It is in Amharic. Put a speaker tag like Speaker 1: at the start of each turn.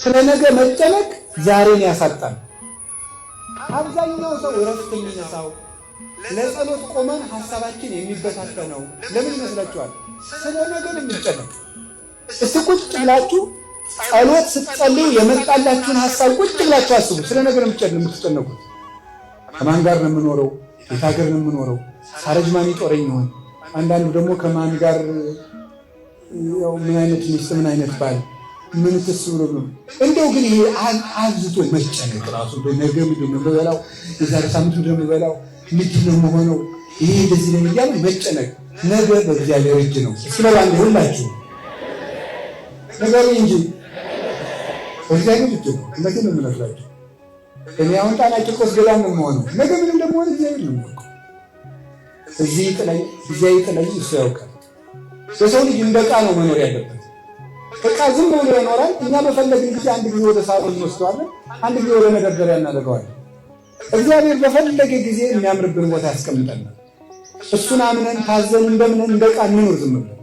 Speaker 1: ስለ ነገ መጨነቅ ዛሬን ያሳጣል። አብዛኛው ሰው እረፍት የሚነሳው ለጸሎት ቆመን ሀሳባችን የሚበታተነው ለምን ይመስላችኋል? ስለ ነገ ነው የሚጨነቅ። እስቲ ቁጭ ብላችሁ ጸሎት ስትጸልዩ የመጣላችሁን ሀሳብ ቁጭ ብላችሁ አስቡ። ስለ ነገ ነው የምትጨነቁት። ከማን ጋር ነው የምኖረው? የት ሀገር ነው የምኖረው? ሳረጅ ማን ይጦረኝ ይሆን? አንዳንዱ ደግሞ ከማን ጋር ያው ምን አይነት ሚስት ምን አይነት ባል ምን ትስ ብሎ ነው። እንደው ግን ይሄ አብዝቶ መጨነቅ ራሱ ነገ ምንድን ነው የምበላው፣ የዛሬ ሳምንት ምንድን ነው የምበላው፣ ምንድን ነው የምሆነው፣ ይሄ እንደዚህ ነው እያለ መጨነቅ ነገ በእግዚአብሔር እጅ ነው። እስኪ በሉ አንዴ ሁላችሁ ነገሩ እንጂ በእግዚአብሔር እጅ ነው። እውነቴን ነው የምነግራችሁ። እኔ አሁን ጣና ቂርቆስ ገዳም ነው የምሆነው። ነገ ምን እንደምሆን እግዚአብሔር ነው የሚያውቀው። እዚህ ይጥለኝ እዚያ ይጥለኝ እሱ ያውቃል። የሰው ልጅ እንደ ዕቃ ነው መኖር ያለበት። ዕቃ ዝም ብሎ ይኖራል። እኛ በፈለግን ጊዜ አንድ ጊዜ ወደ ሳሎን እንወስደዋለን፣ አንድ ጊዜ ወደ መደርደሪያ እናደርገዋለን። እግዚአብሔር በፈለገ ጊዜ የሚያምርብን ቦታ ያስቀምጠናል። እሱን አምነን ታዘን እንደምን እንደ ዕቃ እንኑር ዝም ብለን።